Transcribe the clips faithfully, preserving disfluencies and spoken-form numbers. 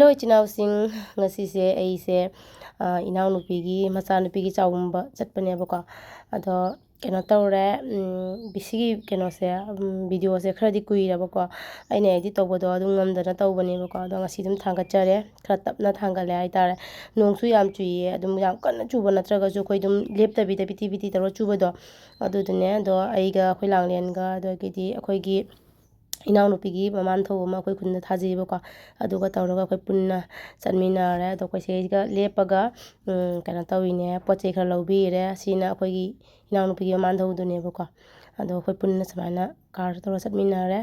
ꯑꯩꯈꯣꯏ ꯏꯆꯤꯟ ꯏꯅꯥꯎꯁꯤꯡ, ꯉꯁꯤꯁꯦ ꯑꯩꯁꯦ, ꯑ, ꯏꯅꯥꯎꯅꯨꯄꯤꯒꯤ ꯃꯆꯥꯅꯨꯄꯤꯒꯤ ꯆꯥꯎꯝꯕ ꯆꯠꯄꯅꯦꯕꯀꯣ꯫ ꯑꯗꯣ ꯀꯩꯅꯣ ꯇꯧꯔꯦ, ꯎꯝ, ꯁꯤꯒꯤ ꯀꯩꯅꯣꯁꯦ, ꯎꯝ, videoꯁꯦ ꯈꯔꯗꯤ ꯀꯨꯏꯔꯕꯀꯣ꯫ ꯑꯩꯅ edit ꯇꯧꯕꯗꯣ ꯑꯗꯨꯝ ꯉꯝꯗꯅ ꯇꯧꯕꯅꯦꯕꯀꯣ꯫ ꯑꯗꯣ ꯉꯁꯤ ꯑꯗꯨꯝ ꯊꯥꯡꯒꯠꯆꯔꯦ꯫ ꯈꯔ ꯇꯞꯅ ꯊꯥꯡꯒꯠꯂꯦ ꯍꯥꯏꯇꯥꯔꯦ꯫ ꯅꯣꯡꯁꯨ ꯌꯥꯝ ꯆꯨꯏꯌꯦ꯫ ꯑꯗꯨꯝ ꯌꯥꯝ ꯀꯟꯅ ꯆꯨꯕ ꯅꯠꯇ꯭ꯔꯒꯁꯨ ꯑꯩꯈꯣꯏ ꯑꯗꯨꯝ ꯂꯦꯞꯇꯕꯤꯗ ꯄꯤꯇꯤ ꯄꯤꯇꯤ ꯇꯧꯔ ꯆꯨꯕꯗꯣ꯫ ꯑꯗꯨꯗꯨꯅꯦ꯫ ꯑꯗꯣ ꯑꯩꯒ ꯑꯩꯈꯣꯏ ꯂꯥꯡꯂꯦꯟꯒ, ꯑꯗꯒꯤꯗꯤ ꯑꯩꯈꯣꯏꯒꯤ ꯏꯅꯥꯎꯅꯨꯄꯤꯒꯤ ꯃꯃꯥꯟ ꯊꯧꯕ ꯑꯃ ꯑꯩꯈꯣꯏ ꯈꯨꯟꯗ ꯊꯥꯖꯩꯌꯦꯕꯀꯣ꯫ ꯑꯗꯨꯒ ꯇꯧꯔꯒ ꯑꯩꯈꯣꯏ ꯄꯨꯟꯅ ꯆꯠꯃꯤꯟꯅꯔꯦ꯫ ꯑꯗꯣ ꯑꯩꯈꯣꯏ ꯁꯤꯗꯩꯁꯤꯗ ꯂꯦꯞꯄꯒ, ꯎꯝ, ꯀꯩꯅꯣ ꯇꯧꯔꯤꯅꯦ, ꯄꯣꯠ ꯆꯩ ꯈꯔ ꯂꯧꯕꯤꯔꯦ꯫ ꯁꯤꯅ ꯑꯩꯈꯣꯏꯒꯤ ꯏꯅꯥꯎꯅꯨꯄꯤꯒꯤ ꯃꯃꯥꯟ ꯊꯧꯕꯗꯨꯅꯦꯕꯀꯣ꯫ ꯑꯗꯣ ꯑꯩꯈꯣꯏ ꯄꯨꯟꯅ ꯁꯨꯃꯥꯏꯅ car ꯇꯧꯔ ꯆꯠꯃꯤꯟꯅꯔꯦ꯫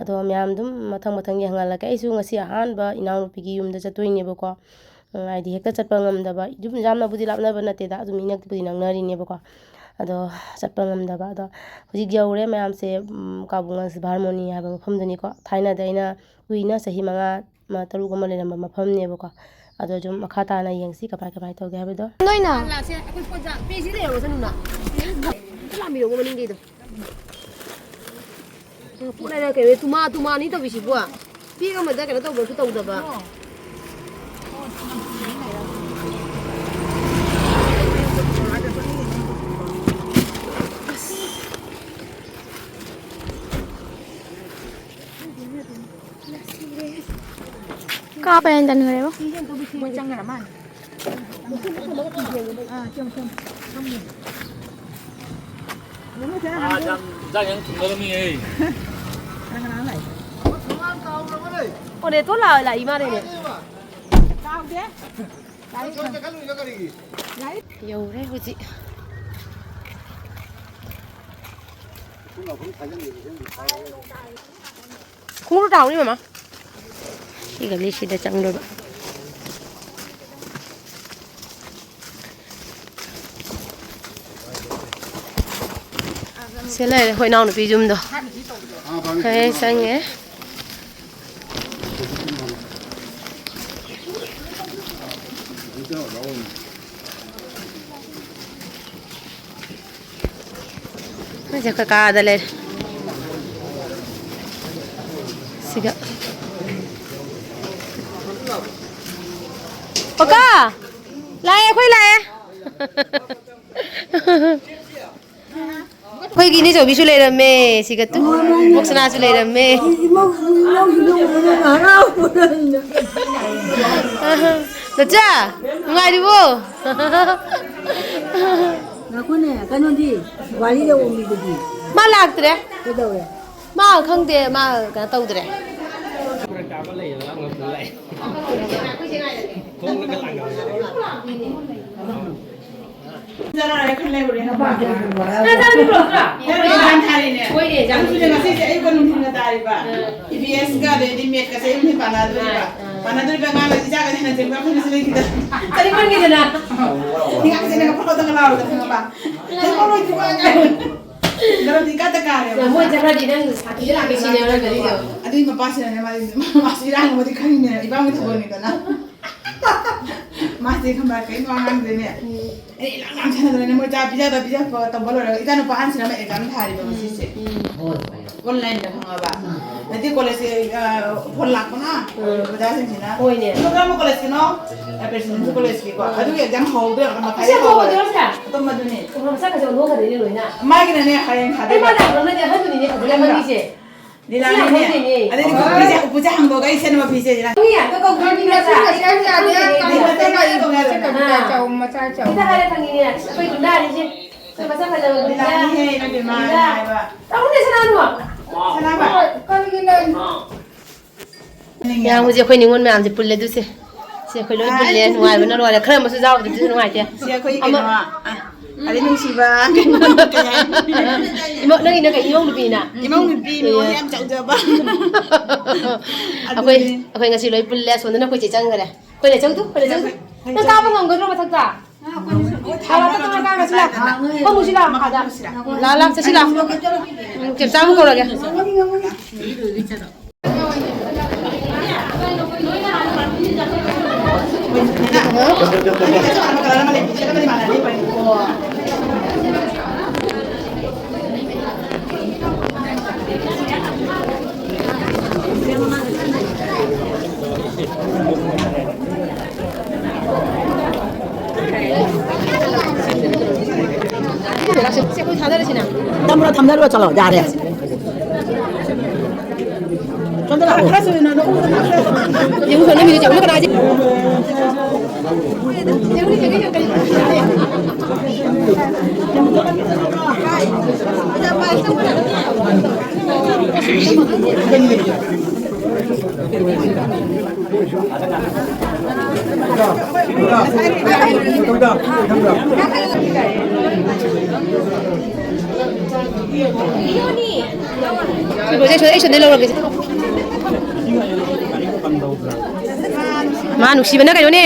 ꯑꯗꯣ ꯃꯌꯥꯝ ꯑꯗꯨꯝ ꯃꯊꯪ ꯃꯊꯪ ꯌꯦꯡꯍꯜꯂꯛꯀꯦ꯫ ꯑꯩꯁꯨ ꯉꯁꯤ ꯑꯍꯥꯟꯕ ꯏꯅꯥꯎꯅꯨꯄꯤꯒꯤ ꯌꯨꯝꯗ ꯆꯠꯇꯣꯏꯅꯦꯕꯀꯣ꯫ ꯎꯝ, ꯍꯥꯏꯗꯤ ꯍꯦꯛꯇ ꯆꯠꯄ ꯉꯝꯗꯕ꯫ ꯌꯨꯝ ꯌꯥꯝꯅꯕꯨꯗꯤ ꯂꯥꯞꯅꯕ ꯅꯠꯇꯦꯗ, ꯑꯗꯨꯝ ꯏꯅꯛꯄꯨꯗꯤ ꯅꯛꯅꯔꯤꯅꯦꯕꯀꯣ꯫ ꯑꯗꯣ ꯆꯠꯄ ꯉꯝꯗꯕ꯫ ꯑꯗꯣ ꯍꯧꯖꯤꯛ ꯌꯧꯔꯦ ꯃꯌꯥꯝꯁꯦ, ꯎꯝ, ꯀꯥꯕꯨꯡ ꯉꯥꯡꯖꯤꯐꯥ ꯍꯥꯔꯃꯣꯅꯤ ꯍꯥꯏꯕ ꯃꯐꯝꯗꯨꯅꯤꯀꯣ꯫ ꯊꯥꯏꯅꯗ ꯑꯩꯅ ꯀꯨꯏꯅ ꯆꯍꯤ ꯃꯉꯥ ꯑꯃ, ꯇꯔꯨꯛ ꯑꯃ ꯂꯩꯔꯝꯕ ꯃꯐꯝꯅꯦꯕꯀꯣ꯫ ꯑꯗꯣ ꯁꯨꯝ ꯃꯈꯥ ꯇꯥꯅ ꯌꯦꯡꯁꯤ ꯀꯃꯥꯏ ꯀꯃꯥꯏ ꯇꯧꯒꯦ ꯍꯥꯏꯕꯗꯣ꯫ ꯅꯣꯏꯅ ꯂꯥꯛꯁꯦ, ꯑꯩꯈꯣꯏ ꯄꯣꯠ ꯆꯥ-, ꯄꯦꯁꯤ ꯂꯩꯔꯝꯃꯁꯅꯨꯅ꯫ ꯑꯝꯇ ꯂꯥꯛꯃꯤꯔꯣ, ꯃꯅꯤꯡꯒꯤꯗꯣ꯫ ꯄꯣꯠ ꯍꯥꯏꯔ ꯀꯩꯅꯣ, ꯇꯨꯃꯥ ꯇꯨꯃꯥꯅꯤ ꯇꯧꯔꯤꯁꯤꯕꯣ꯫ ꯄꯦꯛ ꯑꯃꯗ ꯀꯩꯅꯣ ꯇꯧꯕꯁꯨ ꯇꯧꯗꯕ꯫ ꯀꯥꯞꯄ ꯍꯦꯟꯖꯟꯈ꯭ꯔꯦꯕꯣ꯫ ꯃꯣꯏ ꯆꯪꯈ꯭ꯔ ꯃꯥꯜꯂꯦ꯫ ꯑꯥ, ꯆꯪ, ꯆꯪ꯫ ꯆꯪꯉꯦ꯫ ꯑꯥ, ꯌꯥꯝ, ꯏꯟꯖꯥꯡ ꯌꯥꯝ ꯊꯨꯝꯒꯗꯕꯅꯤꯍꯦ꯫ ꯀꯅꯥ ꯀꯅꯥ ꯂꯥꯛꯏ? ꯑꯣ, ꯅꯦꯇꯣꯟ ꯂꯥꯛ-, ꯂꯥꯛꯏ ꯃꯥꯜꯂꯦꯅꯦ꯫ ꯀꯥꯎꯗꯦ꯫ ꯌꯧꯔꯦ ꯍꯧꯖꯤꯛ꯫ ꯈꯣꯡꯎꯞ ꯇꯥꯍꯧꯔꯤ, ꯃꯃꯥ꯫ ꯁꯤ ꯒꯂꯤꯁꯤꯗ ꯆꯪꯗꯣꯏꯕ꯫ ꯁꯤ ꯂꯩꯔꯦ ꯑꯩꯈꯣꯏ ꯏꯅꯥꯎꯅꯨꯄꯤ ꯌꯨꯝꯗꯣ꯫ ꯈꯔ ꯆꯪꯉꯦ꯫ ꯑꯩꯈꯣꯏꯁꯦ ꯀꯀꯥꯗ ꯂꯩꯔꯦ꯫ ꯁꯤꯒ꯫ ꯄꯀꯥ! ꯂꯥꯛꯑꯦ, ꯑꯩꯈꯣꯏ ꯂꯥꯛꯑꯦ꯫ ꯑꯩꯈꯣꯏꯒꯤ ꯏꯅꯦꯆꯧꯕꯤꯁꯨ ꯂꯩꯔꯝꯃꯦ, ꯁꯤꯒ ꯇꯨ, ꯃꯣꯛꯁꯅꯥꯁꯨ ꯂꯩꯔꯝꯃꯦ꯫ ꯏꯃꯧ, ꯏꯃꯧꯁꯤꯅ ꯎꯕꯗ ꯍꯔꯥꯎꯕꯅ꯫ ꯅꯆꯥ, ꯅꯨꯡꯉꯥꯏꯔꯤꯕꯣ? ꯉꯥꯏꯈꯣꯅꯦ, ꯀꯩꯅꯣꯗꯤ, ꯋꯥꯔꯤꯗ ꯑꯣꯡꯕꯤꯗꯨꯗꯤ? ꯃꯥ ꯂꯥꯛꯇ꯭ꯔꯦ꯫ ꯀꯩꯗꯧꯔꯦ? ꯃꯥ ꯈꯪꯗꯦ, ꯃꯥ ꯀꯩꯅꯣ ꯇꯧꯗ꯭ꯔꯦ꯫ ꯈꯣꯡꯅꯒ ꯂꯥꯡꯉꯝꯃꯦ꯫ ꯆꯠꯂꯔꯣꯏ ꯈꯜ ꯂꯩꯔꯨꯔꯦ ꯈꯪꯕ꯭ꯔꯥ? ꯅꯪ ꯆꯥꯛ ꯄꯤꯕ꯭ꯔꯣ ꯑꯗꯨꯔ? ꯅꯪ ꯑꯦꯛꯖꯥꯝ ꯊꯥꯔꯤꯅꯦ꯫ ꯍꯣꯏꯅꯦ, ꯑꯦꯛꯖꯥꯝ ꯑꯗꯨꯁꯨꯅꯦ ꯊꯥꯔꯤꯅꯦ꯫ ꯉꯁꯤꯁꯦ ꯑꯌꯨꯛꯀ ꯅꯨꯡꯊꯤꯟꯒ ꯇꯥꯔꯤꯕ꯫ ꯑꯥ꯫ ꯏ ꯚꯤ ꯑꯦꯁꯀ ꯑꯗꯩꯗꯤ ꯃꯦꯠꯀꯁꯦ ꯑꯌꯨꯛ ꯅꯨꯡꯊꯤꯟ ꯄꯥꯅꯗꯣꯔꯤꯕ꯫ ꯑꯥ, ꯑꯥ꯫ ꯄꯥꯅꯗꯣꯔꯤꯕ ꯑꯉꯥꯡꯒ ꯏꯆꯥꯒꯁꯦ ꯍꯦꯟꯅ ꯆꯦꯟꯕ ꯈꯪꯗꯦ ꯁꯤ ꯂꯩꯈꯤꯗ꯫ ꯆꯠꯅꯤꯡꯃꯟꯈꯤꯗꯅ꯫ ꯅꯤꯡꯉꯥꯏꯁꯦ ꯅꯪ ꯐꯣꯇꯣꯗꯒ ꯂꯥꯎꯔꯒ ꯈꯪꯉꯕ? ꯍꯦ, ꯃꯔꯣꯏ ꯊꯤꯕ ꯑꯉꯥꯡ꯫ ꯃꯔꯝꯗꯤ ꯏꯀꯥꯗ ꯀꯥꯔꯦꯕ꯫ ꯃꯣꯏ ꯆꯠꯈ꯭ꯔꯗꯤ ꯅꯪ ꯁꯥꯊꯤꯗ ꯂꯥꯛꯀꯦ ꯁꯤꯅꯦꯕ ꯅꯪ ꯈꯜꯂꯤꯗꯣ꯫ ꯑꯗꯨꯏ ꯃꯄꯥꯁꯤꯅꯅꯦ ꯃꯥꯗꯤ ꯃꯥꯁꯨ ꯏꯔꯥꯡ ꯑꯃꯗꯤ ꯈꯪꯉꯤꯅꯦ ꯏꯕꯥꯝꯒꯤ ꯊꯕꯛꯅꯤꯗꯅ꯫ ꯃꯥꯁꯦ ꯈꯪꯕ꯭ꯔꯥ ꯀꯩꯅꯣ ꯑꯉꯥꯡꯁꯦꯅꯦ꯫ ꯎꯝ꯫ ꯑꯩ ꯏꯔꯥꯡ ꯌꯥꯝ ꯁꯥꯟꯅꯗꯅꯅꯦ ꯃꯣꯏ ꯆꯥ ꯄꯤꯖꯕ ꯄꯤꯖꯕ ꯇꯧꯕ ꯂꯣꯏꯔꯒ ꯏꯆꯥꯅꯨꯄꯥ ꯑꯍꯟꯁꯤꯅ ꯑꯃ ꯑꯦꯛꯖꯥꯝ ꯊꯥꯔꯤꯕ ꯎꯝ, ꯉꯁꯤꯁꯦ꯫ ꯎꯝ꯫ ꯑꯣꯟꯂꯥꯏꯟꯗ ꯈꯪꯉꯕ꯫ ꯎꯝ꯫ ꯅꯠꯇꯦ ꯀꯣꯂꯦꯖꯁꯦ, ꯑ, ꯐꯣꯟ ꯂꯥꯛꯄꯅ ꯎꯝ꯫ ꯑꯣꯖꯥꯁꯤꯡꯁꯤꯅ꯫ ꯍꯣꯏꯅꯦ꯫ ꯑꯗꯣ ꯀꯔꯝꯕ ꯀꯣꯂꯦꯖꯀꯤꯅꯣ? ꯑ, ꯄ꯭ꯔꯦꯁꯤꯗꯦꯟꯁꯤ ꯀꯣꯂꯦꯖꯀꯤꯀꯣ꯫ ꯎꯝ꯫ ꯑꯗꯨꯒꯤ ꯑꯦꯛꯖꯥꯝ ꯍꯧꯍꯧꯗ꯭ꯔꯦ ꯃꯈꯥꯏꯗ ꯑꯁꯤ ꯍꯧꯍꯧꯔꯦ꯫ ꯑꯇꯣꯞꯄꯗꯨꯔꯣ ꯁꯦ? ꯑꯇꯣꯞꯄꯗꯨꯅꯦ꯫ ꯎꯈ꯭ꯔꯨꯜ ꯃꯆꯥ ꯈꯖꯤꯛ ꯑꯣꯟꯊꯣꯛꯈ꯭ꯔꯗꯣꯏꯅꯦ ꯂꯣꯏꯅ꯫ ꯃꯥꯒꯤꯅꯅꯦ ꯍꯌꯦꯡ ꯑꯩ ꯊꯥꯗꯣꯏꯕ꯫ ꯃꯥ ꯂꯥꯛꯄ꯭ꯔꯣ ꯅꯠꯇꯦ ꯑꯍꯟꯗꯨꯅꯤꯅꯦ ꯐꯖꯅ ꯈꯪꯉꯤꯁꯦ꯫ ꯂꯤꯂꯥꯅꯤꯅꯦ꯫ ꯁꯤ ꯌꯥꯝ ꯐꯖꯩꯅꯦ꯫ ꯑꯗꯩꯗꯤ ꯎꯄꯨꯁꯦ, ꯎꯄꯨꯁꯦ ꯍꯥꯡꯗꯣꯛꯑꯒ ꯑꯩ ꯁꯦꯠꯅꯕ ꯐꯤꯁꯦ ꯂꯤꯂꯥ꯫ ꯃꯤ ꯑꯝꯇ ꯀꯧꯗ꯭ꯔꯣ? ꯃꯤ ꯃꯆꯥ ꯑꯩ ꯈꯪꯗꯦ, ꯀꯧꯗ꯭ꯔꯣ? ꯃꯤ ꯃꯆꯥ ꯀꯧꯗ꯭ꯔꯣ? ꯃꯆꯥ ꯆꯥꯎ, ꯃꯆꯥ ꯆꯥꯎ꯫ ꯈꯤꯇ ꯍꯥꯏꯔ ꯈꯪꯉꯤꯅꯦ꯫ ꯑꯁ, ꯑꯩꯈꯣꯏ ꯒꯨꯟꯗꯥꯔꯤꯁꯦ꯫ ꯑꯩꯈꯣꯏ ꯃꯁꯛ ꯐꯖꯕ ꯒꯨꯟꯗꯥ꯫ ꯂꯤꯂꯥꯅꯤꯍꯦ, ꯏꯃꯥ ꯏꯕꯦꯝꯃ, ꯒꯨꯟꯗꯥ꯫ ꯅꯨꯡꯉꯥꯏꯕ꯫ ꯇꯧꯅꯦ ꯁꯅꯥꯅꯨ꯫ ꯁꯅꯥꯕ꯫ ꯍꯣꯏ, ꯀꯔꯤꯒꯤꯅꯣ? ꯌꯥꯝ ꯍꯧꯖꯤꯛ ꯑꯩꯈꯣꯏ ꯅꯤꯉꯣꯜ ꯃꯌꯥꯝꯁꯦ ꯄꯨꯜꯂꯦ ꯑꯗꯨꯁꯦ꯫ ꯁꯤ ꯑꯩꯈꯣꯏ ꯂꯣꯏ ꯄꯨꯜꯂꯦ, ꯅꯨꯡꯉꯥꯏꯕꯅ ꯂꯣꯏꯔꯦ꯫ ꯈꯔ ꯑꯃꯁꯨ ꯌꯥꯎꯗ꯭ꯔꯗꯤ ꯅꯨꯡꯉꯥꯏꯇꯦ꯫ ꯁꯤ ꯑꯩꯈꯣꯏꯒꯤ ꯑꯃ ꯀꯩꯅꯣ, ꯑ, ꯑꯗꯩ ꯅꯨꯡꯁꯤꯕ ꯀꯩꯅꯣ ꯀꯩ ꯍꯥꯏꯅꯤ? ꯏꯃꯧ-, ꯅꯪꯒꯤꯅ ꯀꯩ ꯏꯃꯧ ꯅꯨꯄꯤꯅ? ꯏꯃꯧ ꯅꯨꯄꯤ, ꯃꯤꯉꯣꯟꯗ ꯌꯥꯝ ꯆꯥꯎꯖꯕ꯫ ꯑꯩꯈꯣꯏ, ꯑꯗꯨꯅꯦ꯫ ꯑꯩꯈꯣꯏ ꯉꯁꯤ ꯂꯣꯏ ꯄꯨꯜꯂꯦ꯫ ꯑꯁꯣꯝꯗꯅ ꯑꯩꯈꯣꯏ ꯆꯦ ꯆꯪꯈ꯭ꯔꯦ꯫ ꯑꯩꯈꯣꯏ ꯂꯩꯆꯧꯗꯨ, ꯑꯩꯈꯣꯏ ꯂꯩꯆꯧꯗꯨ꯫ ꯑꯩꯈꯣꯏ ꯅꯪ ꯀꯥꯕ ꯉꯝꯒꯗ꯭ꯔꯣ ꯃꯊꯛꯇ? ꯑꯥ, ꯃꯊꯛꯇ ꯀꯥꯔꯁꯤ ꯂꯥꯛꯑꯣ꯫ ꯐꯝꯃꯨꯁꯤ ꯂꯥꯛꯑꯣ ꯃꯈꯥꯗ꯫ ꯂꯥꯛꯑꯣ, ꯂꯥꯛꯑꯣ, ꯆꯠꯁꯤ ꯂꯥꯛꯑꯣ꯫ ꯎꯝ, ꯆꯦꯝꯆꯥꯕꯨ ꯀꯧꯔꯒꯦ꯫ ꯁꯦ, ꯑꯩꯈꯣꯏ ꯊꯥꯗꯔꯁꯤꯅ꯫ ꯊꯝꯃꯨꯔꯣ, ꯊꯝꯅꯔꯨꯔꯣ, ꯆꯠꯂꯣ, ꯌꯥꯔꯦ꯫ ꯁꯣꯝꯗ ꯂꯥꯛꯑꯣ꯫ ꯌꯦꯡꯉꯨ, ꯁꯣꯝꯗ ꯃꯤꯁꯦ ꯌꯦꯡꯉꯨ, ꯀꯅꯥ ꯍꯥꯏꯁꯦ? ꯁꯤ ꯕ꯭ꯔꯣꯁꯦ ꯑꯩ ꯁꯣꯝꯗꯩ ꯂꯧꯔꯒꯦ꯫ ꯃꯥ ꯅꯨꯡꯁꯤꯕꯅ ꯀꯩꯅꯣꯅꯦ꯫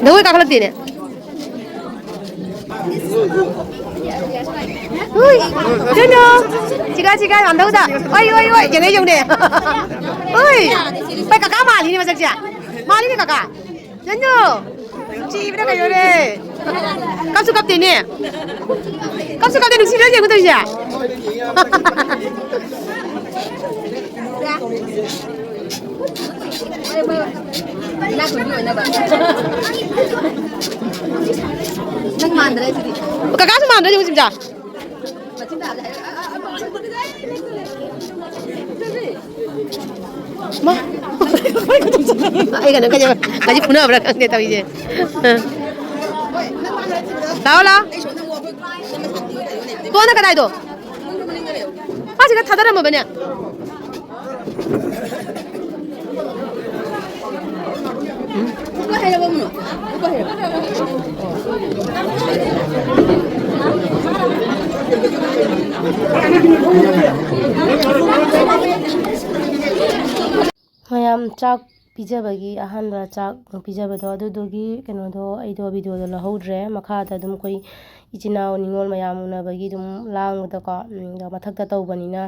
ꯅꯪꯉꯣꯏ ꯀꯥꯈꯠꯂꯛꯇꯦꯅꯦ꯫ ꯍꯨꯏ! ꯀꯩꯅꯣ? ꯁꯤꯒ, ꯁꯤꯒ, ꯃꯥꯟꯗꯧꯗ꯫ ꯑꯣꯏ, ꯑꯣꯏ, ꯑꯣꯏ, ꯌꯦꯡꯉꯦ, ꯌꯦꯡꯉꯦ꯫ ꯍꯨꯏ! ꯍꯣꯏ, ꯀꯀꯥ ꯃꯥꯜꯂꯤꯅꯦ ꯃꯁꯛꯁꯦ꯫ ꯃꯥꯜꯂꯤꯅꯦ, ꯀꯀꯥ꯫ ꯆꯟꯗꯨ! ꯅꯨꯡꯁꯤꯕꯅ ꯀꯩꯅꯣꯅꯦ꯫ ꯀꯞꯁꯨ ꯀꯞꯇꯦꯅꯦ꯫ ꯀꯞꯁꯨ ꯀꯞꯇꯦ, ꯅꯨꯡꯁꯤꯗ꯭ꯔꯣ ꯌꯦꯡꯉꯨ ꯇꯧꯔꯤꯁꯦ? ꯅꯪ ꯃꯥꯟꯗ꯭ꯔꯦ ꯁꯤꯗꯤ꯫ ꯀꯀꯥꯁꯨ ꯃꯥꯟꯗ꯭ꯔꯣ ꯌꯦꯡꯉꯨ ꯁꯤꯝꯆꯥ? ꯃꯥ꯫ ꯑꯩ ꯀꯩꯅꯣ ꯀꯩꯅꯣ ꯉꯁꯤ ꯐꯨꯅꯕ꯭ꯔꯥ ꯈꯪꯗꯦ ꯇꯧꯔꯤꯁꯦ꯫ ꯑ꯫ ꯂꯥꯛꯑꯣ, ꯂꯥꯛꯑꯣ꯫ ꯇꯣꯟꯅ ꯀꯗꯥꯏꯗꯣ? ꯃꯥ ꯁꯤꯗ ꯊꯥꯗꯔꯝꯃꯕꯅꯦ꯫ ꯃꯌꯥꯝ ꯆꯥꯛ ꯄꯤꯖꯕꯒꯤ, ꯑꯍꯥꯟꯕ ꯆꯥꯛ ꯄꯤꯖꯕꯗꯣ, ꯑꯗꯨꯗꯨꯒꯤ ꯀꯩꯅꯣꯗꯣ ꯑꯩꯗꯣ ꯚꯤꯗꯤꯑꯣꯗꯣ ꯂꯧꯍꯧꯗ꯭ꯔꯦ꯫ ꯃꯈꯥꯗ ꯑꯗꯨꯝ ꯑꯩꯈꯣꯏ ꯏꯆꯤꯟ ꯏꯅꯥꯎ ꯅꯤꯉꯣꯜ ꯃꯌꯥꯝ ꯎꯅꯕꯒꯤ ꯑꯗꯨꯝ ꯂꯥꯡꯕꯗꯀꯣ, ꯎꯝ, ꯑꯗꯣ ꯃꯊꯛꯇ ꯇꯧꯕꯅꯤꯅ,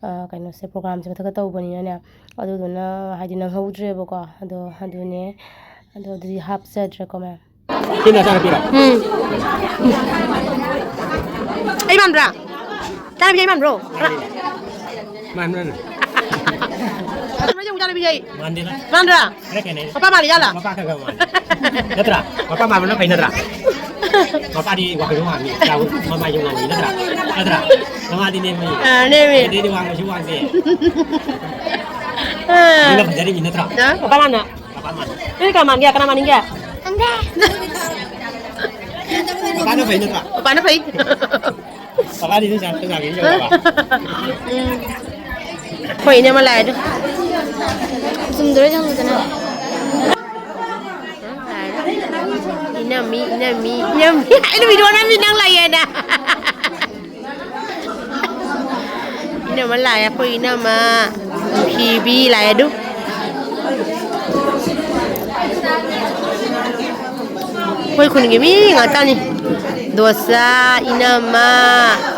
ꯑ, ꯀꯩꯅꯣꯁꯦ, ꯄ꯭ꯔꯣꯒ꯭ꯔꯥꯝꯁꯦ ꯃꯊꯛꯇ ꯇꯧꯕꯅꯤꯅꯅꯦ, ꯑꯗꯨꯗꯨꯅ ꯍꯥꯏꯗꯤ ꯅꯪꯍꯧꯗ꯭ꯔꯦꯕꯀꯣ꯫ ꯑꯗꯣ ꯑꯗꯨꯅꯦ, ꯑꯗꯣ ꯑꯗꯨꯗꯤ ꯍꯥꯞꯆꯗ꯭ꯔꯦꯀꯣ ꯃꯌꯥꯝ꯫ ꯁꯤ ꯅꯆꯥꯅꯨꯄꯤꯔꯣ? ꯎꯝ꯫ ꯑꯩ ꯃꯥꯟꯕ꯭ꯔꯥ? ꯏꯆꯥꯅꯨꯄꯤ ꯑꯩ ꯃꯥꯟꯕ꯭ꯔꯣ? ꯃꯥꯟꯕ꯭ꯔꯥꯅꯦ? ꯃꯥꯟꯕ꯭ꯔꯥ ꯌꯦꯡꯉꯨ ꯏꯆꯥꯅꯨꯄꯤ ꯑꯩ? ꯃꯥꯟꯗꯦꯗ꯫ ꯃꯥꯟꯕ꯭ꯔꯥ? ꯈꯔ ꯈꯦꯠꯅꯩ꯫ ꯃꯄꯥ ꯃꯥꯜꯂꯤ ꯖꯥꯠꯂ? ꯃꯄꯥ ꯈꯔ ꯈꯔ ꯃꯥꯜꯂꯤ꯫ ꯅꯠꯇ꯭ꯔꯥ? ꯃꯄꯥ ꯃꯥꯟꯕꯅ ꯐꯩ ꯅꯠꯇ꯭ꯔꯥ? ꯃꯄꯥꯗꯤ ꯋꯥꯡꯁꯨ ꯋꯥꯡꯉꯤ, ꯃꯃꯥꯏꯁꯨ ꯉꯧꯏ ꯅꯠꯇ꯭ꯔꯥ? ꯅꯠꯇ꯭ꯔꯥ? ꯃꯃꯥꯗꯤ ꯅꯦꯝꯃꯤ꯫ ꯑꯥ, ꯅꯦꯝꯃꯤ꯫ ꯑꯗꯩꯗꯤ ꯋꯥꯡꯕꯁꯨ ꯋꯥꯡꯗꯦ꯫ ꯑꯥ꯫ ꯑꯗꯨꯅ ꯐꯖꯔꯤꯃꯤ ꯅꯠꯇ꯭ꯔꯥ? ꯑꯥ, ꯃꯄꯥ ꯃꯥꯟꯕ꯫ ꯃꯄꯥ ꯃꯥꯟꯕ꯫ ꯅꯣꯏ ꯀꯅꯥ ꯃꯥꯟꯒꯦ? ꯀꯅꯥ ꯃꯥꯟꯅꯤꯡꯒꯦ? ꯈꯪꯗꯦ꯫ ꯃꯄꯥꯅ ꯐꯩ ꯅꯠꯇ꯭ꯔꯥ? ꯃꯄꯥꯅ ꯐꯩ꯫ ꯄꯥꯄꯥꯗꯤ ꯅꯣꯏ ꯆꯥꯛ ꯆꯥꯒꯦ ꯌꯧꯔꯕ? ꯎꯝ꯫ ꯑꯩꯈꯣꯏ ꯏꯅꯝꯃ ꯂꯥꯛꯑꯦ ꯑꯗꯨ꯫ ꯆꯨꯝꯗꯣꯏꯔ ꯆꯨꯝꯗꯣꯏꯗꯅ? ꯏꯅꯝꯃꯤ, ꯏꯅꯝꯃꯤ, ꯏꯅꯝꯃꯤ꯫ ꯑꯩꯅ video ꯅꯝꯃꯤ ꯅꯪ ꯂꯥꯛꯑꯦꯅ꯫ ꯏꯅꯝꯃ ꯂꯥꯛꯑꯦ, ꯑꯩꯈꯣꯏ ꯏꯅꯝꯃ ꯐꯤꯕꯤ ꯂꯥꯛꯑꯦ ꯑꯗꯨ꯫ ꯑꯩꯈꯣꯏ ꯈꯨꯟꯒꯤ ꯃꯤ ꯉꯥꯛꯇꯅꯤ꯫ ꯗꯣꯁꯥ, ꯏꯅꯝꯃ,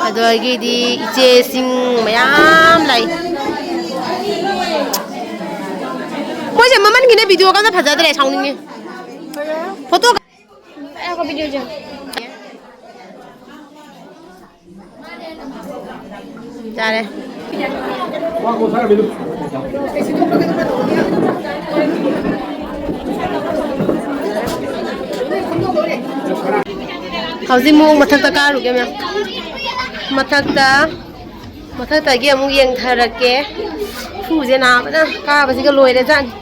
ꯑꯗꯒꯤꯗꯤ ꯏꯆꯦꯁꯤꯡ ꯃꯌꯥꯝ ꯂꯥꯛꯏ꯫ ꯃꯣꯏꯁꯦ ꯃꯃꯟꯒꯤꯅ videoꯒ ꯑꯝꯇ ꯐꯖꯗ꯭ꯔꯦ, ꯁꯥꯎꯅꯤꯡꯉꯦ꯫ Photo ꯌꯥꯔꯦ꯫ ꯍꯧꯖꯤꯛ ꯃꯨꯛ ꯃꯊꯛꯇ ꯀꯥꯔꯨꯒꯦ, ꯃꯌꯥꯝ꯫ ꯃꯊꯛꯇ, ꯃꯊꯛꯇꯒꯤ ꯑꯃꯨꯛ ꯌꯦꯡꯊꯔꯛꯀꯦ꯫ ꯈꯨꯁꯦ ꯅꯥꯕꯅ ꯀꯥꯕꯁꯤꯒ ꯂꯣꯏꯔꯦ ꯖꯥꯠꯅꯤ꯫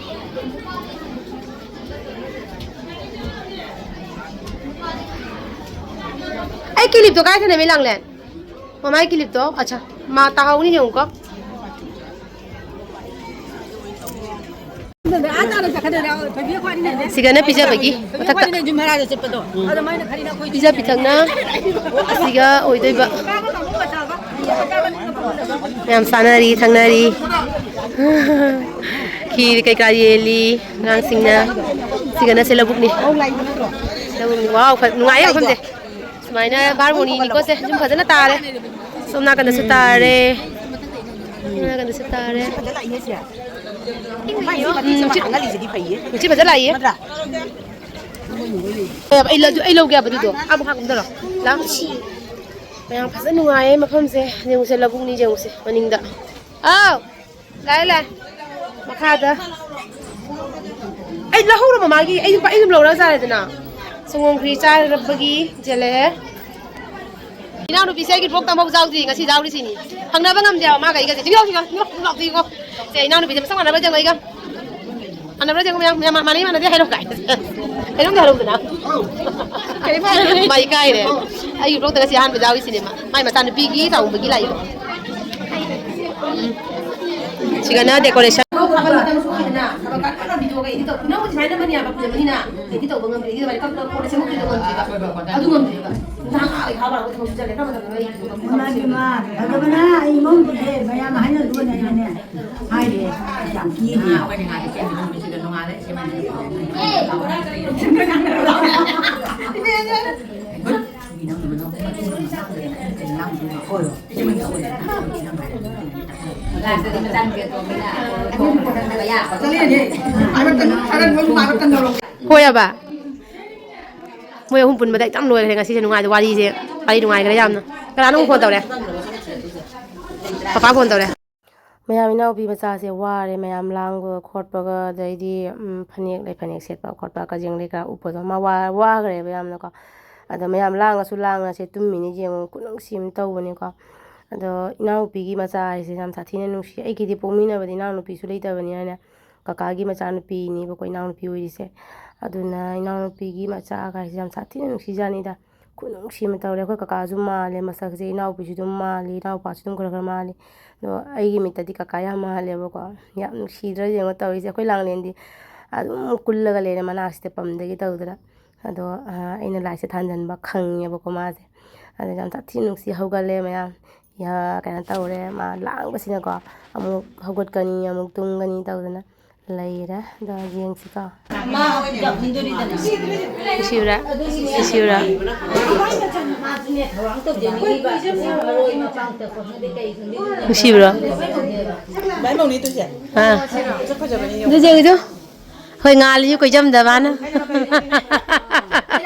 ꯑꯩ ꯀꯤꯂꯤꯞꯇꯣ ꯀꯥꯏ ꯊꯅꯝꯃꯤ, ꯂꯥꯡꯂꯦꯟ? ꯃꯃꯥꯏ ꯀꯤꯂꯤꯞꯇꯣ, ꯑꯠꯆꯥ, ꯃꯥ ꯇꯥꯍꯧꯅꯤ ꯌꯦꯡꯉꯨꯀꯣ꯫ ꯁꯤꯒꯅ ꯄꯤꯖꯕꯒꯤ ꯃꯊꯛꯇ꯫ ꯄꯤꯖ ꯄꯤꯊꯛꯅ ꯑꯁꯤꯒ ꯑꯣꯏꯗꯣꯏꯕ꯫ ꯌꯥꯝ ꯆꯥꯅꯔꯤ, ꯊꯛꯅꯔꯤ꯫ ꯈꯤꯔ ꯀꯩꯀꯥ ꯌꯦꯜꯂꯤ ꯑꯉꯥꯡꯁꯤꯡꯅ꯫ ꯁꯤꯒꯅ ꯁꯦ ꯂꯧꯕꯨꯛꯅꯤ꯫ ꯂꯧꯕꯨꯛꯅꯤ꯫ ꯋꯥꯎ, ꯐ-, ꯅꯨꯡꯉꯥꯏꯌꯦ ꯃꯐꯝꯁꯦ꯫ ꯁꯨꯃꯥꯏꯅ ꯕꯥꯔꯃꯣꯅꯤꯅꯤꯀꯣ ꯁꯦ꯫ ꯌꯨꯝ ꯐꯖꯅ ꯇꯥꯔꯦ꯫ ꯁꯣꯝ ꯅꯥꯀꯟꯗꯁꯨ ꯇꯥꯔꯦ꯫ ꯁꯣꯝ ꯅꯥꯀꯟꯗꯁꯨ ꯇꯥꯔꯦ꯫ ꯎꯝ, ꯅꯨꯡꯁꯤꯠ ꯐꯖ ꯂꯥꯛꯏꯌꯦ꯫ ꯅꯠꯇ꯭ꯔꯥ? ꯑꯩ ꯂꯧ-, ꯑꯩ ꯂꯧꯒꯦ ꯍꯥꯏꯕ ꯑꯗꯨꯗꯣ꯫ ꯑꯥ, ꯃꯈꯥ ꯀꯨꯝꯊꯔꯣ꯫ ꯂꯥꯛꯑꯣ꯫ ꯃꯌꯥꯝ ꯐꯖꯅ ꯅꯨꯡꯉꯥꯏꯌꯦ ꯃꯐꯝꯁꯦ꯫ ꯌꯦꯡꯉꯨꯁꯦ, ꯂꯧꯕꯨꯛꯅꯤ, ꯌꯦꯡꯉꯨꯁꯦ ꯃꯅꯤꯡꯗ꯫ ꯑꯥꯎ! ꯂꯥꯛꯑꯦ, ꯂꯥꯛꯑꯦ꯫ ꯃꯈꯥꯗ꯫ ꯑꯩ ꯂꯧꯍꯧꯔꯕ ꯃꯥꯒꯤ? ꯑꯩ ꯑꯗꯨꯝ, ꯑꯩ ꯑꯗꯨꯝ ꯂꯧꯔ ꯆꯥꯔꯦꯗꯅ꯫ ꯁꯪꯒꯣꯝ ꯈ꯭ꯔꯤ ꯆꯥꯔꯕꯒꯤ ꯆꯦꯜꯂꯛꯑꯦ꯫ ꯏꯅꯥꯎꯅꯨꯄꯤꯁꯦ ꯑꯩꯒꯤ vlog ꯇꯝꯍꯧ ꯌꯥꯎꯗ꯭ꯔꯤ, ꯉꯁꯤ ꯌꯥꯎꯔꯤꯁꯤꯅꯤ꯫ ꯍꯪꯅꯕ ꯉꯝꯗꯦꯕ ꯃꯥꯒ ꯑꯩꯒꯁꯦ꯫ ꯆꯤꯡꯉꯣ, ꯆꯤꯡꯉꯣ, ꯆꯤꯡꯉꯣ, ꯆꯤꯡꯉꯣ, ꯆꯤꯡꯉꯣ꯫ ꯁꯦ, ꯏꯅꯥꯎꯅꯨꯄꯤꯁꯦ ꯃꯁꯛ ꯃꯥꯟꯅꯕ꯭ꯔꯥ ꯌꯦꯡꯉꯣ ꯑꯩꯒ꯫ ꯃꯥꯟꯅꯕ꯭ꯔꯥ ꯌꯦꯡꯉꯣ ꯃꯌꯥꯝ, ꯃꯌꯥꯝ ꯃꯥꯟꯅꯩ ꯃꯥꯟꯅꯗꯦ ꯍꯥꯏꯔꯣ ꯀꯥꯏ꯫ ꯀꯩꯅꯣꯝꯇ ꯍꯥꯏꯔꯧꯗꯅ꯫ ꯃꯥ ꯏꯀꯥꯏꯔꯦ꯫ ꯑꯩꯒꯤ vlogꯇ ꯉꯁꯤ ꯑꯍꯥꯟꯕ ꯌꯥꯎꯔꯤꯁꯤꯅꯦ ꯃꯥ꯫ ꯃꯥꯏ ꯃꯆꯥꯅꯨꯄꯤꯒꯤ ꯆꯥꯎꯝꯕꯒꯤ ꯂꯥꯛꯏꯕ꯫ ꯎꯝ꯫ ꯁꯤꯒꯅ decoration꯫ ꯅꯪꯕꯨꯗꯤ ꯁꯨꯃꯥꯏꯅ ꯅꯝꯕꯅꯤ ꯍꯥꯏꯕ ꯐꯖꯕꯅꯤꯅ꯫ ꯑꯗꯨ ꯉꯝꯗ꯭ꯔꯤꯕ꯫ ꯅꯨꯡꯗꯥꯡ ꯑꯥ ꯂꯩ ꯍꯥꯕ ꯊꯕꯛ ꯁꯨ ꯆꯠꯂꯦ꯫ ꯀꯔꯝꯕ ꯃꯇꯝꯗꯅꯣ ꯑꯩ ꯏꯃꯥ, ꯏꯃꯥ, ꯐꯖꯕꯅ ꯑꯩ ꯏꯃꯧꯗꯨꯁꯦ ꯃꯌꯥꯝ ꯍꯥꯏꯅꯗꯨꯅ ꯑꯩꯅꯅꯦ ꯍꯥꯏꯔꯦ꯫ ꯌꯥꯝ ꯀꯤꯔꯦ꯫ ꯍꯣꯏ ꯑꯕ꯫ ꯃꯣꯏ ꯑꯍꯨꯝ ꯄꯨꯟꯕꯗ ꯑꯩ ꯌꯥꯝ ꯂꯣꯏꯈ꯭ꯔꯦ ꯉꯁꯤꯁꯦ ꯅꯨꯡꯉꯥꯏꯗ ꯋꯥꯔꯤꯁꯦ꯫ ꯋꯥꯔꯤ ꯅꯨꯡꯉꯥꯏꯈ꯭ꯔꯦ ꯌꯥꯝꯅ꯫ ꯀꯅꯥꯅꯣ ꯑꯃꯨꯛ phone ꯇꯧꯔꯦ? ꯄꯄꯥ phone ꯇꯧꯔꯦ꯫ ꯃꯌꯥꯝ ꯏꯅꯥꯎꯄꯤ ꯃꯆꯥꯁꯦ ꯋꯥꯔꯦ, ꯃꯌꯥꯝ ꯂꯥꯡꯕ ꯈꯣꯠꯄꯒ, ꯑꯗꯩꯗꯤ, ꯎꯝ, ꯐꯅꯦꯛ ꯂꯩ, ꯐꯅꯦꯛ ꯁꯦꯠꯄ ꯈꯣꯠꯄ, ꯀꯖꯦꯡ ꯂꯩ ꯈꯔ ꯎꯞꯄꯗꯣ, ꯃꯥ ꯋꯥ-, ꯋꯥꯈ꯭ꯔꯦꯕ ꯌꯥꯝꯅꯀꯣ꯫ ꯑꯗꯣ ꯃꯌꯥꯝ ꯂꯥꯡꯉꯁꯨ ꯂꯥꯡꯉꯁꯦ ꯇꯨꯝꯃꯤꯅꯤ ꯌꯦꯡꯉꯣ, ꯈꯨꯅꯨꯡꯁꯤ ꯑꯃ ꯇꯧꯕꯅꯤꯀꯣ꯫ ꯑꯗꯣ ꯏꯅꯥꯎꯄꯤꯒꯤ ꯃꯆꯥ ꯍꯥꯏꯁꯦ ꯌꯥꯝ ꯁꯥꯊꯤꯅ ꯅꯨꯡꯁꯤ꯫ ꯑꯩꯒꯤꯗꯤ ꯄꯣꯛꯃꯤꯟꯅꯕꯗꯤ ꯏꯅꯥꯎꯅꯨꯄꯤꯁꯨ ꯂꯩꯇꯕꯅꯤꯅꯅꯦ, ꯀꯀꯥꯒꯤ ꯃꯆꯥꯅꯨꯄꯤꯅꯦꯕꯀꯣ ꯏꯅꯥꯎꯅꯨꯄꯤ ꯑꯣꯏꯔꯤꯁꯦ꯫ ꯑꯗꯨꯅ ꯏꯅꯥꯎꯅꯨꯄꯤꯒꯤ ꯃꯆꯥꯒꯥꯏꯁꯦ ꯌꯥꯝ ꯁꯥꯊꯤꯅ ꯅꯨꯡꯁꯤꯖꯥꯠꯅꯤꯗ꯫ ꯈꯨꯅꯨꯡꯁꯤ ꯑꯃ ꯇꯧꯔꯦ꯫ ꯑꯩꯈꯣꯏ ꯀꯀꯥꯁꯨ ꯃꯥꯜꯂꯦ ꯃꯁꯛꯁꯦ, ꯏꯅꯥꯎꯄꯤꯁꯨ ꯑꯗꯨꯝ ꯃꯥꯜꯂꯤ, ꯏꯅꯥꯎꯄꯥꯁꯨ ꯑꯗꯨꯝ ꯈꯔ ꯈꯔ ꯃꯥꯜꯂꯤ꯫ ꯑꯗꯣ ꯑꯩꯒꯤ ꯃꯤꯠꯇꯗꯤ ꯀꯀꯥ ꯌꯥꯝ ꯃꯥꯜꯂꯦꯕꯀꯣ꯫ ꯌꯥꯝ ꯅꯨꯡꯁꯤꯗ꯭ꯔꯥ ꯌꯦꯡꯉꯣ ꯇꯧꯔꯤꯁꯦ꯫ ꯑꯩꯈꯣꯏ ꯂꯥꯡꯂꯦꯟꯗꯤ ꯑꯗꯨꯝ ꯀꯨꯜꯂꯒ ꯂꯩꯔꯦ ꯃꯅꯥꯁꯤꯗ ꯄꯝꯗꯒꯤ ꯇꯧꯗꯅ꯫ ꯑꯗꯣ, ꯑ, ꯑꯩꯅ light ꯁꯦ ꯊꯥꯟꯖꯟꯕ ꯈꯪꯉꯦꯕꯀꯣ ꯃꯥꯁꯦ꯫ ꯑꯗ ꯌꯥꯝ ꯁꯥꯊꯤꯅ ꯅꯨꯡꯁꯤ ꯍꯧꯒꯠꯂꯦ ꯃꯌꯥꯝ꯫ ꯌꯥ-, ꯀꯩꯅꯣ ꯇꯧꯔꯦ, ꯃꯥ ꯂꯥꯡꯕꯁꯤꯅꯀꯣ꯫ ꯑꯃꯨꯛ ꯍꯧꯒꯠꯀꯅꯤ, ꯑꯃꯨꯛ ꯇꯨꯝꯒꯅꯤ ꯇꯧꯗꯅ ꯂꯩꯔꯦ꯫ ꯑꯗꯣ ꯌꯦꯡꯁꯤꯀꯣ꯫ ꯅꯨꯡꯁꯤꯕ꯭ꯔꯥ? ꯅꯨꯡꯁꯤꯕ꯭ꯔꯥ? ꯅꯨꯡꯁꯤꯕ꯭ꯔꯣ? ꯑꯥ꯫ ꯑꯗꯨ ꯌꯦꯡꯉꯨ꯫ ꯍꯣꯏ, ꯉꯥꯜꯂꯤꯁꯨ ꯀꯣꯏꯖꯝꯗ ꯃꯥꯅ꯫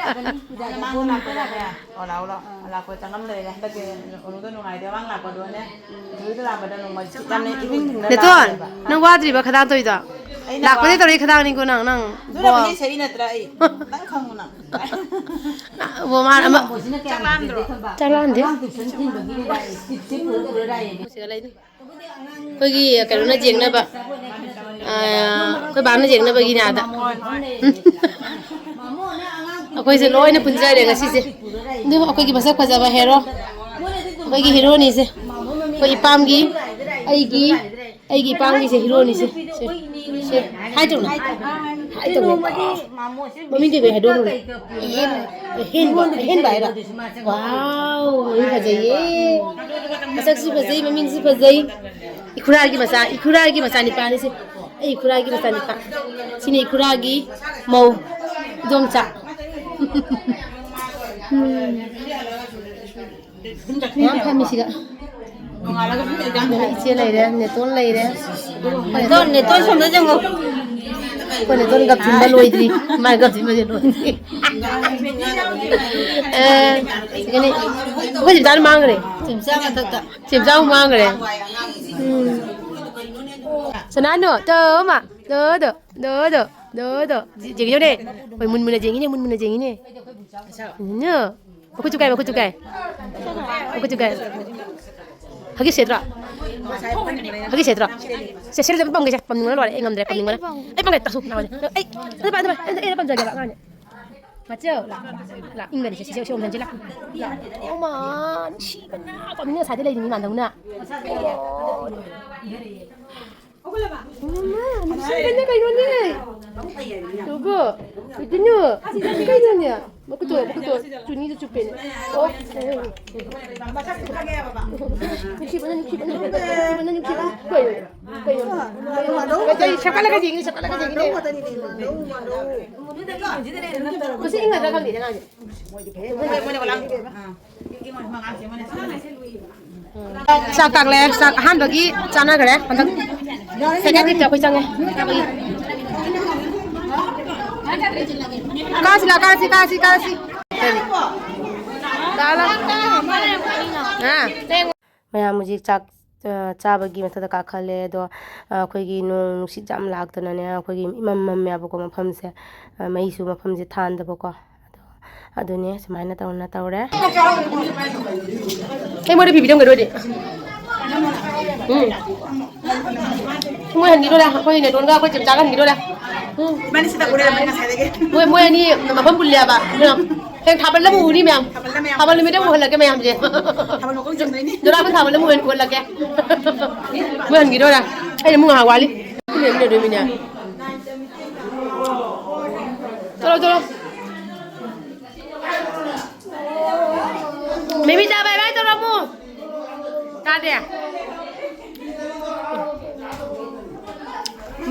ꯑꯣ, ꯂꯥꯛꯑꯣ, ꯂꯥꯛꯑꯣ꯫ ꯂꯥꯛꯄ ꯆꯪꯉꯝ ꯂꯩꯔꯦ꯫ ꯍꯟꯗꯛꯀꯤ ꯎꯅꯨꯗꯣ ꯅꯨꯡꯉꯥꯏꯗꯦ꯫ ꯃꯃꯥꯡ ꯂꯥꯛꯄꯗꯣꯅꯦ, ꯅꯨꯃꯤꯠꯇꯨ ꯂꯥꯛꯄꯗ ꯅꯣꯡꯃ ꯌꯥꯝꯅ ꯏꯐꯤꯡ ꯐꯤꯡꯅ ꯅꯦꯇꯣꯟ, ꯂꯥꯛꯑꯝꯃꯦꯕ꯫ ꯅꯪ ꯋꯥꯗ꯭ꯔꯤꯕ ꯈꯗꯥꯡ ꯇꯧꯔꯤꯗꯣ? ꯑꯩꯅ ꯂꯥꯛꯄꯗꯩ ꯋꯥ- ꯇꯧꯔꯛꯏ ꯈꯗꯥꯡꯅꯤꯀꯣ ꯅꯪ, ꯅꯪ ꯑꯗꯨꯅꯕꯨꯗꯤ ꯕꯣ꯫ ꯁꯛꯏ ꯅꯠꯇ꯭ꯔꯥ ꯑꯩ? ꯅꯪ ꯈꯪꯉꯨ ꯅꯪ꯫ ꯕꯣ, ꯃꯥ ꯑꯃ ꯆꯥꯛ ꯂꯥꯝꯗ꯭ꯔꯣ? ꯆꯥꯛ ꯂꯥꯝꯗꯦ꯫ ꯑꯉꯥꯡ tuition ꯊꯤꯟꯕꯒꯤ ꯂꯥꯏꯔꯤꯛ, ꯁꯤꯗ ꯄꯨꯔꯒ ꯂꯣꯏꯔꯦ ꯍꯥꯏꯌꯦ꯫ ꯑꯩꯈꯣꯏꯒꯤ ꯀꯩꯅꯣꯅ ꯌꯦꯡꯅꯕ, ꯑ, ꯑꯩꯈꯣꯏ ꯕꯥꯅ ꯌꯦꯡꯅꯕꯒꯤꯅꯦ ꯑꯥꯗ꯫ ꯍꯣꯏ, ꯍꯣꯏ꯫ ꯑꯩꯈꯣꯏꯁꯦ ꯂꯣꯏꯅ ꯄꯨꯟꯖꯔꯦ ꯉꯁꯤꯁꯦ꯫ ꯑꯗꯨ ꯑꯩꯈꯣꯏꯒꯤ ꯃꯁꯛ ꯐꯖꯕ hero, ꯑꯩꯈꯣꯏꯒꯤ heroꯅꯤꯁꯦ꯫ ꯑꯩꯈꯣꯏ ꯏꯄꯥꯝꯒꯤ, ꯑꯩꯒꯤ, ꯑꯩꯒꯤ ꯏꯄꯥꯝꯒꯤꯁꯦ heroꯅꯤꯁꯦ꯫ ꯁꯦ, ꯁꯦ, ꯍꯥꯏ ꯇꯧꯅ꯫ ꯍꯥꯏ ꯇꯧꯅ꯫ ꯃꯃꯤꯡ ꯀꯩ ꯀꯩ ꯍꯥꯏꯗꯣꯛꯈ꯭ꯔꯣ? ꯑꯍꯦꯟꯕ, ꯑꯍꯦꯟꯕ, ꯑꯍꯦꯟꯕ ꯍꯥꯏꯔꯣ? Wow, ꯃꯃꯤꯡ ꯐꯖꯩꯌꯦ꯫ ꯃꯁꯛꯁꯨ ꯐꯖꯩ, ꯃꯃꯤꯡꯁꯨ ꯐꯖꯩ꯫ ꯏꯈꯨꯔꯥꯒꯤ ꯃꯆꯥ, ꯏꯈꯨꯔꯥꯒꯤ ꯃꯆꯥꯅꯤꯄꯥꯅꯤ ꯁꯤ꯫ ꯑꯩ ꯏꯈꯨꯔꯥꯒꯤ ꯃꯆꯥꯅꯤꯄꯥ꯫ ꯁꯤꯅ ꯏꯈꯨꯔꯥꯒꯤ ꯃꯧ, ꯏꯗꯣꯝꯆꯥ꯫ ꯎꯝ꯫ ꯃꯌꯥꯝ ꯐꯝꯃꯤꯁꯤꯒ꯫ ꯏꯆꯦ ꯂꯩꯔꯦ, ꯅꯦꯇꯣꯟ ꯂꯩꯔꯦ꯫ ꯅꯦꯇꯣꯟ, ꯅꯦꯇꯣꯟ ꯁꯣꯝꯗ ꯌꯦꯡꯉꯣ꯫ ꯑꯩꯈꯣꯏ ꯅꯦꯇꯣꯟ ꯒꯞ ꯊꯤꯟꯕ ꯂꯣꯏꯗ꯭ꯔꯤ꯫ ꯃꯥꯏ ꯒꯞ ꯊꯤꯟꯕꯁꯦ ꯂꯣꯏꯗ꯭ꯔꯤ꯫ ꯑꯦ, ꯀꯩꯅꯣ, ꯑꯩꯈꯣꯏ ꯆꯦꯝꯆꯥꯅ ꯃꯥꯡꯈ꯭ꯔꯦ꯫ ꯆꯦꯝꯆꯥ ꯃꯊꯛꯇ꯫ ꯆꯦꯝꯆꯥ ꯑꯃꯨꯛ ꯃꯥꯡꯈ꯭ꯔꯦ꯫ ꯎꯝ꯫ ꯁꯅꯥꯅꯨ, ꯇꯣ, ꯃꯥ, ꯇꯣ, ꯇꯣ, ꯇꯣ, ꯇꯣ, ꯇꯣ, ꯇꯣ꯫ ꯌꯦꯡꯉꯤꯅꯦ꯫ ꯍꯣꯏ, ꯃꯨꯟ ꯃꯨꯟꯅ ꯌꯦꯡꯉꯤꯅꯦ, ꯃꯨꯟ ꯃꯨꯟꯅ ꯌꯦꯡꯉꯤꯅꯦ꯫ ꯎꯝ꯫ ꯃꯈꯨꯠꯁꯨ ꯀꯥꯏ, ꯃꯈꯨꯠꯁꯨ ꯀꯥꯏ꯫ ꯃꯈꯨꯠꯁꯨ ꯀꯥꯏ꯫ ꯍꯒꯤꯁ ꯁꯦꯠꯇ꯭ꯔꯣ? ꯍꯒꯤꯁ ꯁꯦꯠꯇ꯭ꯔꯣ? ꯁꯦ, ꯁꯦꯠꯂꯁꯦ, ꯑꯝꯇ ꯄꯝꯒꯦꯁꯦ꯫ ꯄꯝꯅꯤꯡꯕꯅ ꯂꯣꯏꯔꯦ꯫ ꯑꯩ ꯉꯝꯗ꯭ꯔꯦ, ꯄꯝꯅꯤꯡꯕꯅ꯫ ꯑꯩ ꯄꯝꯒꯦ, ꯇꯥꯁꯨ, ꯂꯥꯎꯅꯦ꯫ ꯑꯩ, ꯑꯩ, ꯑꯩ, ꯑꯩ, ꯑꯩꯅ ꯄꯝꯖꯒꯦꯕ, ꯑꯉꯥꯡꯅꯦ꯫ ꯃꯆꯧ, ꯂꯥꯛ, ꯂꯥꯛ, ꯏꯪꯒꯅꯤ, ꯁꯦ, ꯁꯦ, ꯁꯦ, ꯑꯣꯝꯁꯟꯁꯤ, ꯂꯥꯛ꯫ ꯂꯥꯛ꯫ ꯑꯣ, ꯃꯥ, ꯅꯨꯡꯁꯤꯕꯅ, ꯄꯝꯅꯤꯡ ꯉꯁꯥꯏꯗꯩ ꯂꯩꯔꯤꯅꯤ, ꯃꯥꯟꯗꯧꯅ꯫ ꯑꯣ꯫ ꯅꯨꯡꯁꯤꯕꯅ ꯀꯩꯅꯣꯅꯦ꯫ ꯇꯨꯕꯨ, ꯀꯩꯗꯧꯅꯣ? ꯀꯩꯅꯣꯅꯦ? ꯃꯈꯨꯠꯇꯣ, ꯃꯈꯨꯠꯇꯣ ꯆꯨꯅꯤꯗ ꯆꯨꯞꯄꯦꯅꯦ꯫ ꯑꯣ꯫ ꯅꯨꯡꯁꯤꯕꯅ, ꯅꯨꯡꯁꯤꯕꯅ, ꯅꯨꯡꯁꯤꯕꯅ, ꯅꯨꯡꯁꯤꯕꯅ꯫ ꯀꯩꯅꯣ? ꯀꯩꯅꯣ? ꯀꯩꯅꯣ? ꯁꯦꯝꯒꯠꯂꯒ ꯌꯦꯡꯉꯤ, ꯁꯦꯝꯒꯠꯂꯒ ꯌꯦꯡꯉꯤ꯫ ꯃꯁꯤ ꯏꯪꯒꯗ꯭ꯔꯥ ꯈꯪꯗꯦꯅꯦ ꯑꯉꯥꯡꯁꯦ꯫ ꯆꯥꯛ ꯀꯥꯛꯂꯦ, ꯆꯥꯛ ꯑꯍꯥꯟꯕꯒꯤ ꯆꯥꯅꯈ꯭ꯔꯦ꯫ ꯍꯟꯗꯛ second tripꯇ ꯑꯩꯈꯣꯏ ꯆꯪꯉꯦ꯫ ꯀꯥꯁꯤ ꯂꯥ, ꯀꯥꯁꯤ, ꯀꯥꯁꯤ, ꯀꯥꯁꯤ꯫ ꯀꯔꯤ? ꯀꯥ ꯂꯥ꯫ ꯍꯥ? ꯃꯌꯥꯝ ꯍꯧꯖꯤꯛ ꯆꯥꯛ, ꯑ, ꯆꯥꯕꯒꯤ ꯃꯊꯛꯇ ꯀꯥꯈꯠꯂꯦ꯫ ꯑꯗꯣ, ꯑ, ꯑꯩꯈꯣꯏꯒꯤ ꯅꯣꯡ ꯅꯨꯡꯁꯤꯠ ꯌꯥꯝ ꯂꯥꯛꯇꯅꯅꯦ, ꯑꯩꯈꯣꯏꯒꯤ ꯏꯃꯝ ꯃꯝꯃꯦꯕꯀꯣ ꯃꯐꯝꯁꯦ꯫ ꯑ, ꯃꯩꯁꯨ ꯃꯐꯝꯁꯦ ꯊꯥꯟꯗꯕꯀꯣ꯫ ꯑꯗꯣ ꯑꯗꯨꯅꯦ, ꯁꯨꯃꯥꯏꯅ ꯇꯧꯅ ꯇꯧꯔꯦ꯫ ꯑꯩ ꯃꯣꯏꯗ ꯐꯤ ꯄꯤꯔꯝꯒꯦ ꯑꯗꯨ ꯑꯣꯏꯗꯤ꯫ ꯎꯝ꯫ ꯃꯣꯏ ꯍꯟꯈꯤꯗꯣꯔꯦ, ꯑꯩꯈꯣꯏ ꯅꯦꯇꯣꯟꯒ ꯑꯩꯈꯣꯏ ꯆꯦꯝꯆꯥꯒ ꯍꯟꯈꯤꯗꯣꯔꯦ꯫ ꯎꯝ꯫ ꯏꯕꯥꯅꯤ ꯁꯤꯗ ꯎꯅꯔꯝꯕꯅꯤ ꯉꯁꯥꯏꯗꯒꯤ꯫ ꯃꯣꯏ, ꯃꯣꯏ ꯑꯅꯤ ꯃꯐꯝ ꯄꯨꯜꯂꯦꯕ꯫ ꯍꯌꯦꯡ ꯊꯥꯕꯜꯗ ꯑꯃꯨꯛ ꯎꯅꯤ ꯃꯌꯥꯝ꯫ ꯊꯥꯕꯜꯗ ꯃꯌꯥꯝ꯫ ꯊꯥꯕꯜ ꯅꯨꯃꯤꯠꯇ ꯑꯃꯨꯛ ꯎꯍꯜꯂꯛꯀꯦ ꯃꯌꯥꯝꯁꯦ꯫ ꯊꯥꯕꯜ ꯃꯈꯣꯡ ꯆꯣꯡꯗꯣꯏꯅꯤ꯫ ꯗꯣꯂꯥ ꯊꯥꯕꯜꯗ ꯑꯃꯨꯛ ꯎꯍꯜꯂꯛꯀꯦ꯫ ꯃꯣꯏ ꯍꯟꯈꯤꯗꯣꯔꯦ꯫ ꯑꯩꯅ ꯑꯃꯨꯛ ꯉꯥꯏꯍꯥꯛ ꯋꯥꯠꯂꯤ꯫ ꯄꯨꯟꯅ ꯂꯩꯃꯤꯟꯅꯗꯣꯏꯃꯤꯅꯦ꯫ ꯆꯠꯂꯣ, ꯆꯠꯂꯣ꯫ ꯃꯤꯃꯤꯆꯥ, bye bye ꯇꯧꯔꯝꯃꯨ꯫ ꯇꯥꯗꯦ꯫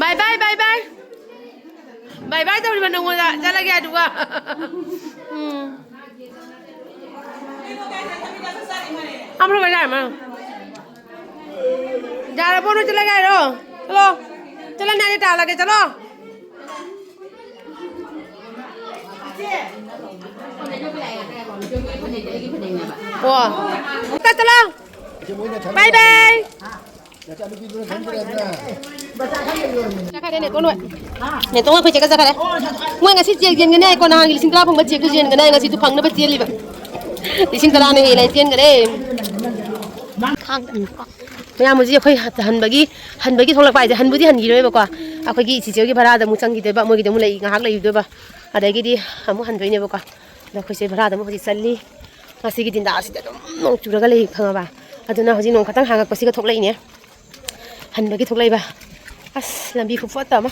Bye bye, bye bye꯫ Bye bye ꯇꯧꯔꯤꯕ ꯅꯪꯉꯣꯟꯗ꯫ ꯆꯠꯂꯒꯦ ꯑꯗꯨꯒ꯫ ꯎꯝ꯫ ꯑꯃ ꯂꯣꯏ ꯌꯥꯔꯝꯃꯣ꯫ ꯌꯥꯔꯕꯣ? ꯅꯣꯏ ꯆꯠꯂꯒꯦ ꯍꯥꯏꯔꯣ? ꯆꯠꯂꯣ꯫ ꯆꯠꯂꯅꯤ ꯍꯥꯏꯗꯤ ꯇꯥꯜꯂꯒꯦ, ꯆꯠꯂꯣ꯫ ꯑꯣ꯫ ꯆꯠ-, ꯆꯠꯂꯣ꯫ Bye bye꯫ ꯆꯠꯈ꯭ꯔꯦ, ꯅꯦꯇꯣꯟ ꯍꯣꯏ꯫ ꯅꯦꯇꯣꯟ ꯑꯩꯈꯣꯏ ꯆꯦꯒ ꯆꯠꯈ꯭ꯔꯦ꯫ ꯃꯣꯏ ꯉꯁꯤ ꯆꯦꯛ ꯌꯦꯟꯒꯅꯤ ꯍꯥꯏꯀꯣ, ꯅꯍꯥꯟꯒꯤ ꯂꯤꯁꯤꯡ ꯇꯔꯥ ꯐꯪꯕ ꯆꯦꯛꯇꯨ ꯌꯦꯟꯒꯅꯤ ꯍꯥꯏ, ꯉꯁꯤꯗꯨ ꯐꯪꯅꯕ ꯆꯦꯜꯂꯤꯕ꯫ ꯂꯤꯁꯤꯡ ꯇꯔꯥꯅ ꯍꯦꯜꯂꯦ ꯆꯦꯟꯈ꯭ꯔꯦ꯫ ꯃꯌꯥꯝ ꯍꯧꯖꯤꯛ ꯑꯩꯈꯣꯏ ꯍꯟꯕꯒꯤ, ꯍꯟꯕꯒꯤ ꯊꯣꯛꯂꯛꯄ ꯍꯥꯏꯁꯦ, ꯍꯟꯕꯨꯗꯤ ꯍꯟꯈꯤꯔꯣꯏꯕꯀꯣ, ꯑꯩꯈꯣꯏꯒꯤ ꯆꯤꯆꯦꯒꯤ ꯚꯔꯥꯗ ꯑꯃꯨꯛ ꯆꯪꯈꯤꯗꯣꯏꯕ, ꯃꯣꯏꯒꯤꯗ ꯑꯃꯨꯛ ꯂꯩ, ꯉꯥꯏꯍꯥꯛ ꯂꯩꯔꯨꯗꯣꯏꯕ, ꯑꯗꯒꯤꯗꯤ ꯑꯃꯨꯛ ꯍꯟꯗꯣꯏꯅꯦꯕꯀꯣ꯫ ꯑꯗꯣ ꯑꯩꯈꯣꯏꯁꯦ ꯚꯔꯥꯗ ꯑꯃꯨꯛ ꯍꯧꯖꯤꯛ ꯆꯠꯂꯤ꯫ ꯉꯁꯤꯒꯤ ꯗꯤꯟꯗꯥꯁꯤꯗꯤ ꯑꯗꯨꯝ ꯅꯣꯡ ꯆꯨꯔꯒ ꯂꯩ, ꯈꯪꯉꯕ? ꯑꯗꯨꯅ ꯍꯧꯖꯤꯛ ꯅꯣꯡ ꯈꯇꯪ ꯍꯥꯡꯉꯛꯄꯁꯤꯒ ꯊꯣꯛꯂꯛꯏꯅꯦ꯫ ꯍꯟꯕꯒꯤ ꯊꯣꯛꯂꯛꯏꯕ꯫ ꯑꯁ, ꯂꯝꯕꯤ ꯈꯨꯐꯠꯇ ꯑꯃ꯫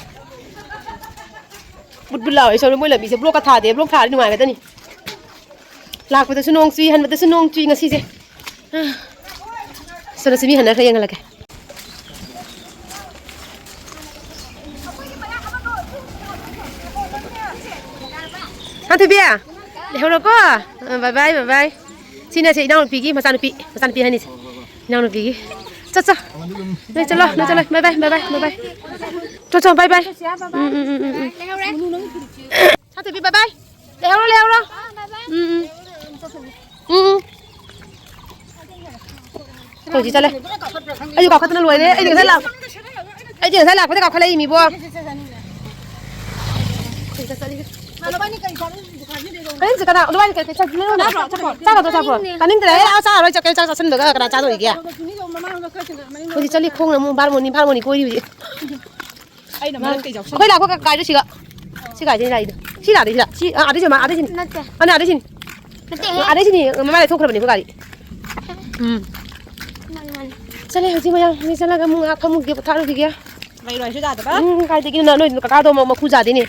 ꯕꯨꯠ ꯕꯨꯠ ꯂꯥꯎꯋꯦ꯫ ꯁꯣꯝꯗ ꯃꯣꯏ ꯂꯝꯕꯤꯁꯦ block ꯀ ꯊꯥꯗꯦ꯫ Block ꯊꯥꯔꯗꯤ ꯅꯨꯡꯉꯥꯏꯒꯗꯅꯤ꯫ ꯂꯥꯛꯄꯗꯁꯨ ꯅꯣꯡ ꯆꯨꯏ, ꯍꯟꯕꯗꯁꯨ ꯅꯣꯡ ꯆꯨꯏ ꯉꯁꯤꯁꯦ꯫ ꯑꯥ꯫ ꯆꯠꯂꯁꯤ, ꯃꯤ ꯍꯟꯅꯈ꯭ꯔꯦ, ꯌꯦꯡꯍꯜꯂꯛꯀꯦ꯫ ꯍꯥ, ꯊꯣꯏꯕꯤ? ꯂꯩꯍꯧꯔꯣꯀꯣ꯫ ꯑ, bye bye, bye bye꯫ ꯁꯤꯅ ꯁꯤ ꯏꯅꯥꯎꯅꯨꯄꯤꯒꯤ ꯃꯆꯥꯅꯨꯄꯤ, ꯃꯆꯥꯅꯨꯄꯤ ꯍꯥꯏꯅꯤꯁꯦ꯫ ꯏꯅꯥꯎꯅꯨꯄꯤꯒꯤ꯫ ꯆꯠ, ꯆꯠ꯫ ꯅꯣꯏ ꯆꯠꯂꯣ, ꯅꯣꯏ ꯆꯠꯂꯣ꯫ Bye bye, bye bye, bye bye꯫ ꯆꯠ, ꯆꯠ, bye bye꯫ ꯎꯝ, ꯎꯝ, ꯎꯝ, ꯎꯝ, ꯎꯝ꯫ ꯁꯥꯟꯊꯣꯏꯕꯤ, bye bye. ꯂꯩꯍꯧꯔꯣ, ꯂꯩꯍꯧꯔꯣ. ꯎꯝ, ꯎꯝ. ꯎꯝ, ꯎꯝ. ꯑꯩꯈꯣꯏ ꯍꯧꯖꯤꯛ ꯆꯠꯂꯦ. ꯑꯩꯁꯨ ꯀꯥꯈꯠꯇꯅ ꯂꯣꯏꯔꯦ. ꯑꯩꯗꯤ ꯉꯁꯥꯏ ꯂꯥꯛ-, ꯑꯩꯗꯤ ꯉꯁꯥꯏ ꯂꯥꯛꯄꯗ ꯀꯥꯈꯠꯂꯛꯏ ꯃꯤꯕꯣ. ꯀꯔꯤꯝ ꯆꯠꯀꯅꯣ, ꯑꯗꯨꯃꯥꯏꯅ ꯀꯩ-, ꯀꯩ ꯆꯠ-, ꯂꯩꯔꯣꯅꯦ. ꯆꯥꯒꯗ꯭ꯔꯣ, ꯑꯆꯥꯄꯣꯠ? ꯆꯥꯅꯤꯡꯗ꯭ꯔꯦ꯫ ꯑꯩ ꯑꯥ ꯆꯥꯔꯔꯣꯏ, ꯆꯠꯀꯦ, ꯆꯥꯛ ꯆꯥꯁꯤꯟꯕꯒ ꯀꯅꯥ ꯆꯥꯗꯣꯔꯤꯒꯦ? ꯍꯧꯖꯤꯛ ꯆꯠꯂꯤ, ꯈꯣꯡꯅ ꯑꯃꯨꯛ ꯚꯥꯔꯃꯣꯅꯤ, ꯚꯥꯔꯃꯣꯅꯤ ꯀꯣꯏꯔꯤ ꯍꯧꯖꯤꯛ꯫ ꯑꯩꯅ ꯃꯔꯛ ꯀꯩ ꯌꯥꯎꯁꯟ- ꯑꯩꯈꯣꯏ ꯂꯥꯛꯄ ꯀꯥꯏꯗꯣ ꯁꯤꯒ꯫ ꯁꯤ ꯀꯥꯏꯗꯩ ꯂꯥꯛꯏꯗꯣ? ꯁꯤ ꯂꯥꯛꯏꯗꯣ ꯁꯤꯗ꯫ ꯁꯤ, ꯑꯥ, ꯑꯥꯗꯩ ꯆꯠ-, ꯑꯥꯗꯩ ꯁꯤꯅꯤ꯫ ꯅꯠꯇꯦ꯫ ꯑꯅꯦ, ꯑꯥꯗꯩ ꯁꯤꯅꯤ꯫ ꯅꯠꯇꯦꯍꯦ꯫ ꯑꯥꯗꯩ ꯁꯤꯅꯤ꯫ ꯃꯃꯥ ꯂꯩꯊꯣꯛꯈ꯭ꯔꯕꯅꯦ ꯑꯩꯈꯣꯏ ꯒꯥꯔꯤ꯫ ꯎꯝ꯫ ꯃꯥꯅꯤ, ꯃꯥꯅꯤ꯫ ꯆꯠꯂꯦ ꯍꯧꯖꯤꯛ ꯃꯌꯥꯝ꯫ ꯍꯧꯖꯤꯛ ꯆꯠꯂꯒ ꯑꯃꯨꯛ ꯉꯥꯏꯍꯥꯛ ꯐꯝꯃꯨꯈꯤꯒꯦ, ꯄꯣꯊꯥꯔꯨꯈꯤꯒꯦ꯫ ꯂꯩꯔꯣꯏꯁꯨ ꯌꯥꯗꯕ꯫ ꯎꯝ, ꯀꯥꯏꯗꯒꯤꯅꯣ? ꯅꯣꯏ ꯀꯀꯥꯗꯣ ꯃ-, ꯃꯈꯨ ꯆꯥꯗꯦꯅꯦ꯫